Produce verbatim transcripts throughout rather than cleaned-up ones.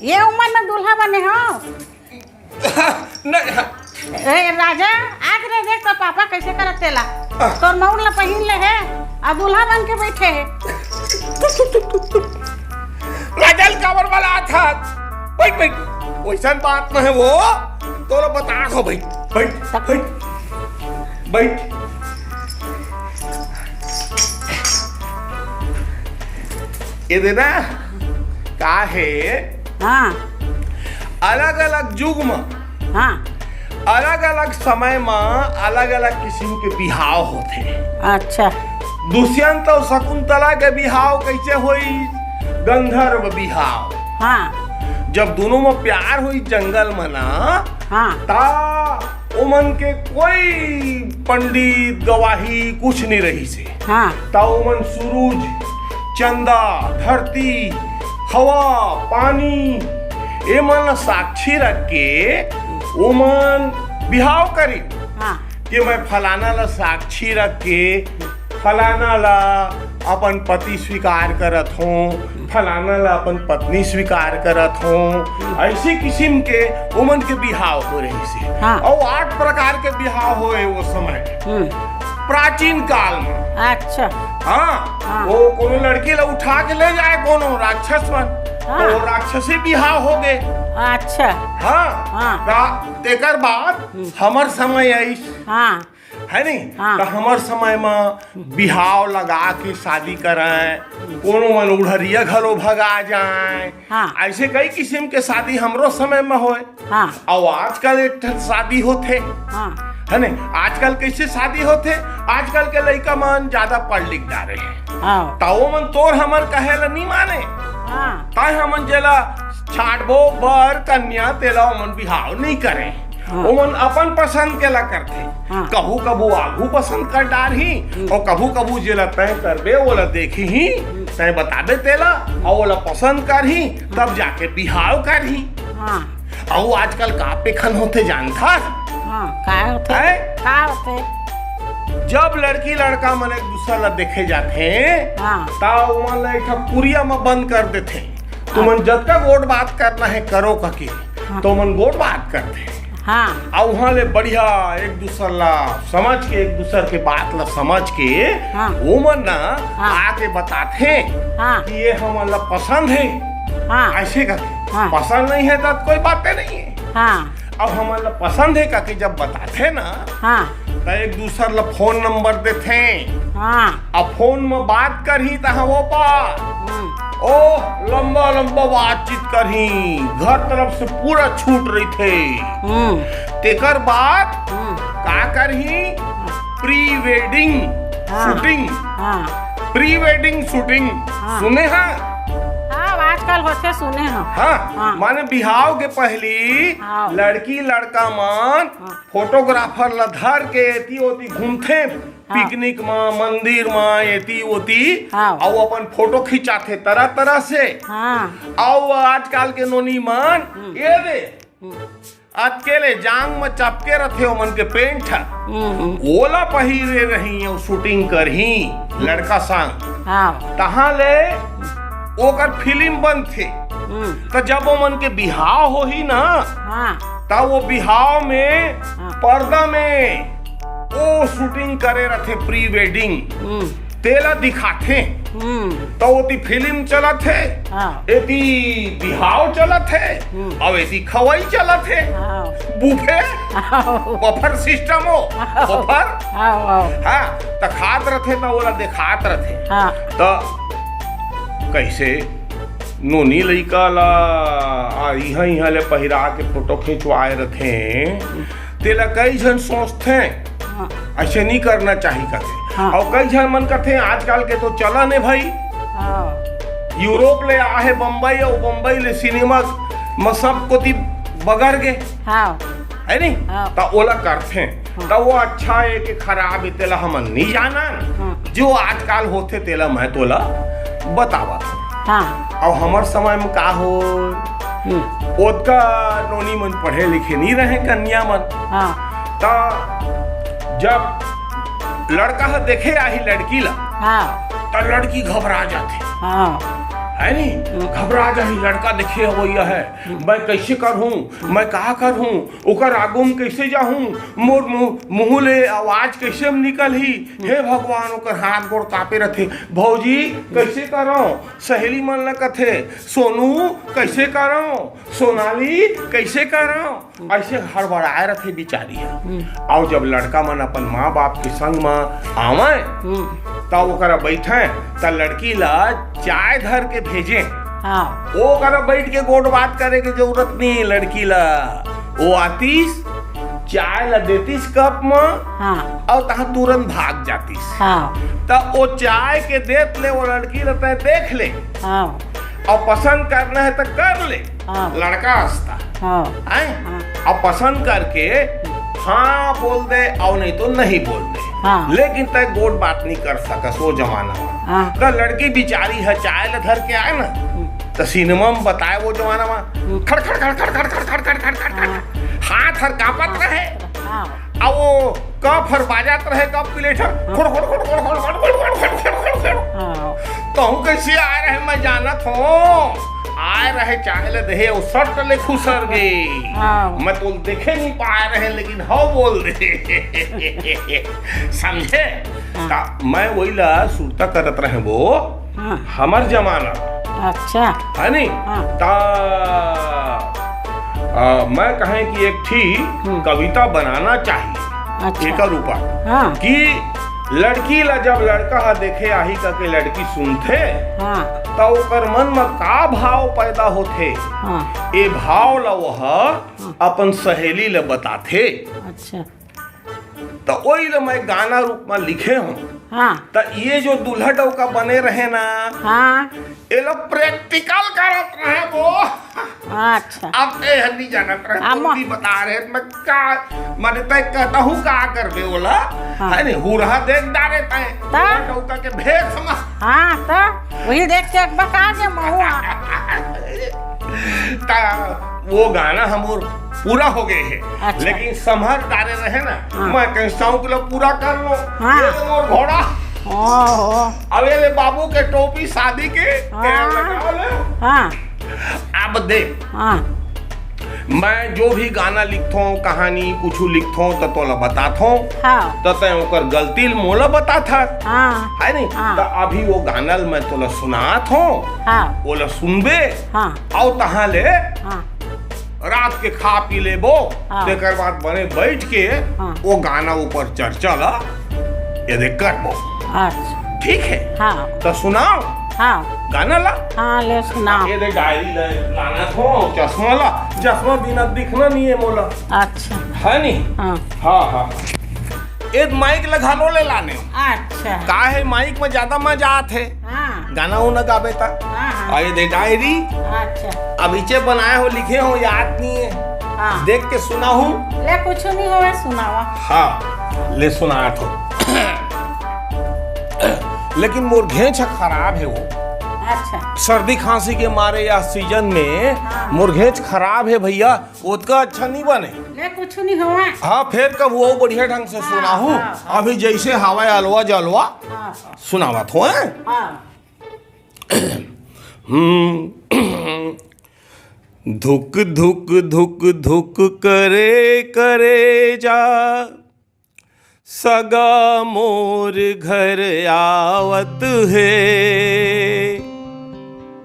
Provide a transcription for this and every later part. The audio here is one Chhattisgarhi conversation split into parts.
ये उम्र में दूल्हा बने हो? नहीं। ए राजा, आज रे देख तो पापा कैसे करत तेला। तोर मउर ला पहिन ले हे, आ दूल्हा बन के बैठे हे। राजा ल काबर वाला था? बैठ, बैठ। वैसन बात न हे वो। तोला बता हो, बैठ, बैठ, बैठ, बैठ। ये दे ना, का हे? हाँ। अलग-अलग युग म, हाँ। अलग-अलग समय म अलग-अलग किसिम के बिहाव होथे। अच्छा। दुष्यंत अउ शकुंतला के बिहाव कैसे होई? गंधर्व बिहाव। हाँ। जब दोनों म प्यार होई जंगल म ना, हाँ। ता ओमन के कोई पंडित, गवाही कुछ नहीं रहिसे। हाँ। त ओमन सूरज, चंदा, धरती, हवा, पानी, एमन ला साक्षी रख के ओमन बिहाव करिन हाँ। कि मैं फलाना ला साक्षी रख के फलाना ला अपन पति स्वीकार करत हों, फलाना ला अपन पत्नी स्वीकार करत हों। ऐसे किसिम के ओमन के बिहाव हो रहिसे। हाँ। अउ आठ प्रकार के बिहाव होए वो समय, हम्म। प्राचीन काल में। अच्छा। हाँ, हाँ। वो कोनो लड़की ला उठा के ले जाए कोनो राक्षस मन, हाँ। तो वो राक्षसी बिहाव हो गए। अच्छा। हाँ। हाँ। ता-, तेकर बाद हम्म। हमर समय आइस। हाँ। है नहीं? हाँ। त हमर समय म बिहाव लगा के शादी करय, कोनो मन उढ़रिया घलो भगा जाए। हाँ। ऐसे कई किसिम के शादी हमरो समय म होय। हाँ। अउ आजकल एक ठन शादी होथे। हाँ। है नहीं? आजकल कैसे शादी होथे? आजकल के लइका मन ज्यादा पढ़ लिख डारे हे। हाँ। त वो मन तोर हमर कहे ला नहीं माने। हाँ। तय हमन जेला छांटबो बर कन्या, तेला ओमन बिहाव नहीं करे। हाँ। ओमन अपन पसंद के ला करथे। हाँ। कभू कभू आगू पसंद कर डारही, हम्म। अउ कभू कभू जेला तय करबे, ओला देखही, हम्म। तय बताबे तेला, अउ ओला पसंद करही, तब जाके बिहाव करही। हाँ। अउ आजकल का पेखन होथे जानथस? हाँ, का होथे? हैं? का होथे? जब लड़की लड़का मन एक दूसर ला देखे जाथे, हाँ। त ओमन ला एक ठा कुरिया म बंद कर देथे। तुमन जतका गोठ बात करना हे करो कके, हाँ। तो मन गोठ बात करथे। हाँ। अउ उहाँ ले बढ़िया एक दूसर ला समझ के, एक दूसर के बात ला समझ के, हाँ। ओमन ना हाँ। आके बताथे हाँ। कि ये हमन ला पसंद हे। हाँ। ऐसे करके। हाँ। पसंद नहीं हे त कोई बाते नहीं हे। हाँ। अब हमन ला पसंद हे कके जब बताथे ना, हाँ। त एक दूसर ला फोन नंबर देथे। हाँ। अब फोन म बात करही त हाँ वो पा। हम्म। ओ लंबा लंबा बातचीत करही, घर तरफ से पूरा छूट रहिथे। हम्म। तेकर बाद हम्म। का करही? प्री वेडिंग हाँ। शूटिंग। हाँ। Pre wedding shooting. हाँ। सुने हा? हाँ, आजकल होथे सुने हा। हाँ, हाँ। माने बिहाव के पहली हाँ। लड़की लड़का मन हाँ। फोटोग्राफर ला धर के एती ओती घूमथे, हाँ। पिकनिक म, मंदिर म, एती ओती, हाँ। अउ अपन फोटो खिंचाथे तरह तरह से। हाँ। अउ आजकल के नोनी मन, हम्म। ये दे, हम्म। अतके ले जांग म चपके रथे ओमन के पेंट ह। हम्म, हम्म। ओला पहिरे रही अउ शूटिंग करही लड़का संग। हाँ। तहाँ ले ओकर फिल्म बनथे। हम्म। त जब ओमन के बिहाव होही ना, हाँ। त वो बिहाव में हाँ। पर्दा में ओ शूटिंग करे रथे प्री वेडिंग। हम्म। तेला दिखाथे। हम्म। त ओती फिल्म चलत हे, हाँ। एती बिहाव चलत हे, हम्म। अउ एती खवई चलत हे। हाँ। बुफे, हाँ। बफर सिस्टम हो, हाँ। बफर। हाँ, हाँ। हाँ, त खात रथे त ओला देखात रथे। हाँ। त कैसे नोनी लइका ला आ इहाँ, इहाँ ले पहिरा के फोटो खिंचवाए रथे, तेला कई झन सोचथे, हाँ। ऐसे नहीं करना चाहिए कथे। हाँ। अउ कई झन मन कथे, आजकल के तो चलन हे भाई, हाँ। यूरोप ले आहे बम्बई, अउ बम्बई ले सिनेमा म सब कोती बगर गे। हाँ। है नहीं? हाँ। त ओला करथे। हाँ। त वो अच्छा हे कि खराब हे, तेला हमन नहीं जानन। हाँ। जो आजकल होथे, तेला मैं तोला बतावत हूँ। हाँ। अउ हमर समय में का हो, हम्म। ओतका नोनी मन पढ़े लिखे नहीं रहे, कन्या मन। हाँ। त जब लड़का ह देखे आही लड़की ला, हाँ। त लड़की घबरा जाथे। हाँ। है नी? हम्म। घबरा जाही, लड़का देखे अवइया है, हम्म। मैं कइसे करहूँ, मैं का करहूँ, ओकर आगू म कइसे जाहूँ, मोर मुँह, मुँह ले आवाज कइसे म निकलही। हम्म। हे भगवान, ओकर हाथ गोड़ काँपे रथे। भौजी, कइसे करँव? सहेली मन ल कथे, सोनू, कइसे करँव? सोनाली, कइसे करँव? अइसे हड़बड़ाए रथे बिचारी ह। हम्म। अउ जब लड़का मन अपन माँ बाप के संग म आवय, हम्म। त ओकरा बइठय, त लड़की ल चाय धर के भेजे। हाँ। ओकरा बइठ के गोठ बात करे के जरूरत नइ हे लड़की ल। ओ आतिस, चाय ल देतिस कप म, हाँ। अउ तहाँ तुरंत भाग जातिस। हाँ। त ओ चाय के देत ले ओ लड़की ल तैं देख ले। हाँ। अउ पसंद करना हे त कर ले। हाँ। लड़का हंसता। हाँ। हैं? हाँ। अब पसंद करके हाँ बोल दे अउ नहीं तो नहीं बोल दे। हाँ। लेकिन तय गोठ बात नहीं कर सकस वो जमाना में। हाँ। त लड़की बिचारी ह चाय ल धर के आए ना, हम्म। त सिनेमा में बताए वो जमाना में हम्म। खड़ खड़ खड़ खड़ खड़ खड़ खड़ खड़ खड़ खड़ हाँ। हाथ हर कांपत हाँ। रहे। हाँ। अब वो कप हर बाजत रहे, कप प्लेट हर हाँ। खुड़ खुड़ खुड़ खुड़ खुड़ खुड़ खुड़ खुड़ खुड़ खुड़ खुड़। हाँ। तहूँ कइसे आए रहे, मैं जानत हूँ। आए रहे चाय ल देहे, अउ सट ले खुसर गे। हाँ। मैं तो देखे नहीं पाए रहे, लेकिन हव बोल दे। समझे? हाँ। त मैं वही ला सुरता करत रहे वो, हाँ। हमर जमाना। अच्छा। है नी? हाँ। त, आ, मैं कहें कि एक ठी हम्म। कविता बनाना चाहिए। अच्छा। एकर ऊपर हाँ। कि लड़की ला जब लड़का ह देखे आही करके लड़की सुनथे, हाँ। त ओकर मन म का भाव पैदा होथे, हाँ। ए भाव ला वह हाँ। अपन सहेली ला बताथे। अच्छा। त ओही ला मैं गाना रूप म लिखे हूँ। हाँ। त ये जो दूल्हा डौका बने रहे ना, हाँ। एला practical करत रहे वो। अच्छा। अब ए हर नहीं जानत रहे, अब तुम म- भी बता रहे, मैं का, माने तय कहता हूँ का करबे ओला, हाँ। है नी, हुरहा देख डारे तय, ता? डौका के भेष म। हाँ, त वही देख के एक बका के महुआ। त वो गाना हमर पूरा हो गए है, अच्छा। लेकिन संभर डारे रहे ना, हाँ। मैं कहीं शौक ला पूरा कर लो, हाँ। ये ले मोर घोड़ा। ओहो। अब ये ले बाबू के टोपी शादी के, हाँ। तेल लगाओ ले। हाँ। अब देख, हाँ। मैं जो भी गाना लिखथों, कहानी कुछ लिखथों, त तोला बताथों, हाँ। त तय ओकर गलती ल मोला बताथस, हाँ। है नी? हाँ। त अभी वो गाना ल मैं तोला सुनात हूँ, हाँ। ओला सुनबे, हाँ। अउ तहाँ ले हाँ। रात के खा पी लेबो, हाँ। तेकर बाद बने बैठ के हाँ। वो गाना ऊपर चर्चा ला ये देख करबो। अच्छा। ठीक है? हाँ। त सुनाओ हाँ। गाना ला। हाँ, ले सुनाओ। ये दे डायरी ले लाना थो, चश्मा ला, चश्मा बिना दिखना नहीं है मोला। अच्छा। है नी? हाँ। हाँ, हाँ। एक माइक ला घलो ले लाने। अच्छा। का है, माइक में ज्यादा मजा आत है। हाँ। गाना उना गाबे ता। हाँ, हाँ। अउ ये दे डायरी। अच्छा। अब इचे बनाए हो, लिखे हो, याद नहीं है। हाँ। देख के सुनाहूँ। ले, कुछ नहीं होवे, सुनावा। हाँ, ले सुनात हो। लेकिन मोर घेंच ह खराब है वो। अच्छा। सर्दी खांसी के मारे या सीजन में हाँ। मोर घेंच खराब है भैया, ओतका अच्छा नहीं बने। ले, कुछ नहीं होवे। हाँ, फिर कब वो बढ़िया ढंग से हाँ, सुनाहूँ। हाँ, हाँ। अभी जैसे हवा अलवा जलवा हाँ। सुनावत हो, हैं? हाँ। हम्म। धुक धुक धुक धुक करे करे जा, सगा मोर घर आवत हे।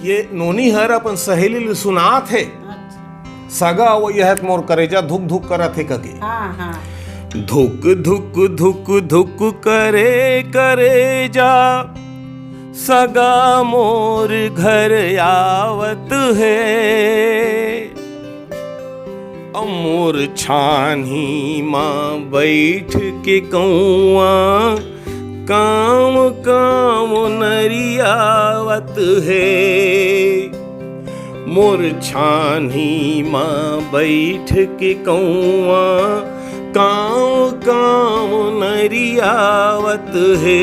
ये नोनी हर अपन सहेली ल सुनात हे। अच्छा। सगा वो यह मोर करेजा धुक धुक करत हे कके। हाँ, हाँ। धुक धुक धुक धुक करे करे जा, सगा मोर घर आवत हे। अउ मोर छानी म बैठ के कौआ कांव कांव नरियावत हे। मोर छानी म बैठ के कौआ कांव कांव नरियावत हे।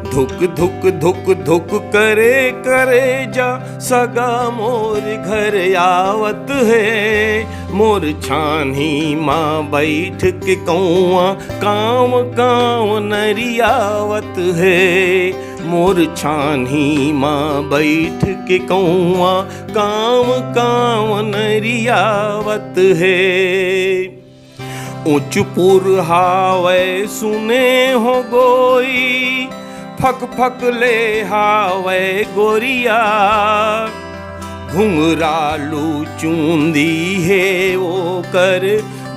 धुक धुक धुक धुक करे करे जा, सगा मोर घर आवत हे। मोर छानी म बैठ के कौआ कांव कांव नरियावत हे। मोर छानी म बैठ के कौआ कांव कांव नरियावत हे। ऊंच पुर हावय सुने हो गोई, फक फक ले हावय गोरिया। घुंघरालू चूंदी हे ओकर,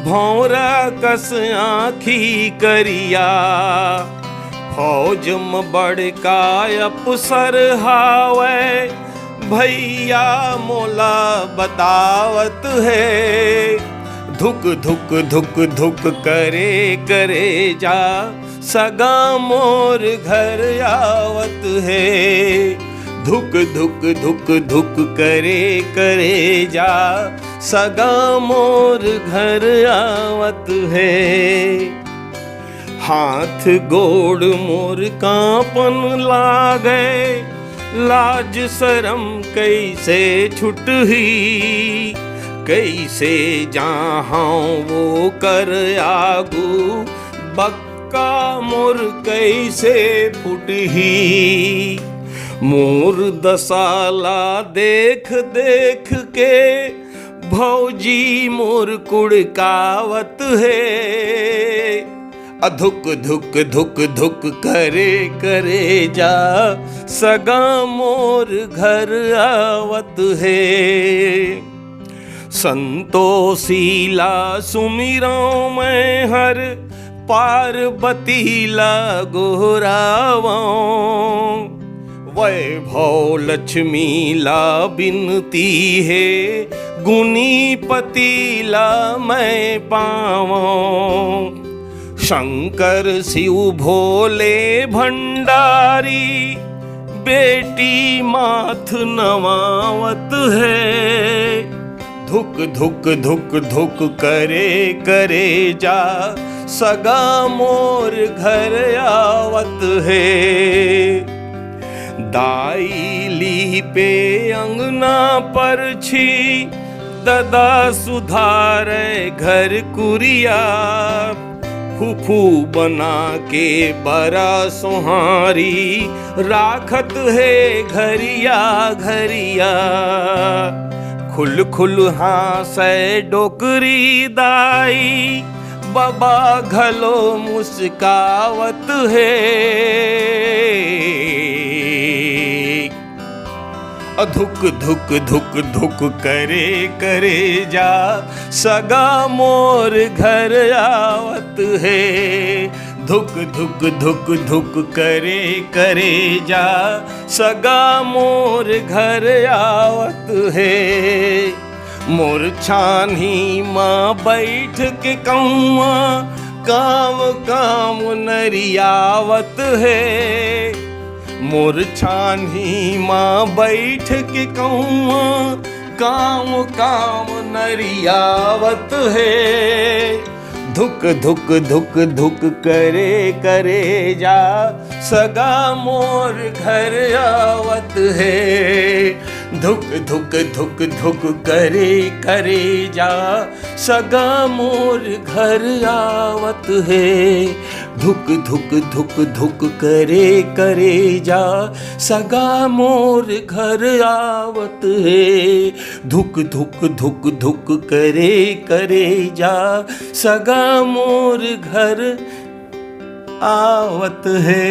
भौंरा कस आँखी करिया। फौज म बड़का अफसर हावय, भैया मोला बतावत हे। धुक धुक धुक धुक करे करे जा, सगा मोर घर आवत हे। धुक धुक धुक धुक करे करे जा, सगा मोर घर आवत हे। हाथ गोड़ मोर कांपन लागे, लाज शरम कइसे छुटही, कइसे जाहंव वो कर आगू, बक्का मोर कइसे फुटही। मोर दशा ला देख देख के भौजी मोर कुड़कावत हे। अधुक धुक धुक धुक करे करे जा, सगा मोर घर आवत हे। संतोषी ला सुमिरंव मैं हर, पार्वती ला गोहरावंव। वैभव लक्ष्मी ला बिनती हे, गुनीपति ला मैं पावंव। शंकर शिव भोले भंडारी, बेटी माथ नवावत हे। धुक धुक धुक धुक करे करे जा, सगा मोर घर आवत हे। दाई लीपे अंगना परछी, ददा सुधारे घर कुरिया। फूफू बना के बरा सोहारी, राखत हे घरिया घरिया। खुल खुल हाँसे डोकरी दाई, बबा घलो मुस्कावत हे। अधुक धुक धुक धुक करे करे जा, सगा मोर घर आवत हे। धुक धुक धुक धुक करे करे जा, सगा मोर घर आवत हे। मोर छानी म बैठ के कौआ कांव कांव नरियावत हे। मोर छानी म बैठ के कौआ कांव कांव नरियावत हे। धुक धुक धुक धुक करे करे जा, सगा मोर घर आवत हे। धुक धुक धुक धुक करे करे जा, सगा मोर घर आवत हे। धुक धुक धुक धुक करे करे जा, सगा मोर घर आवत हे। धुक धुक धुक धुक करे करे जा, सगा मोर घर आवत हे।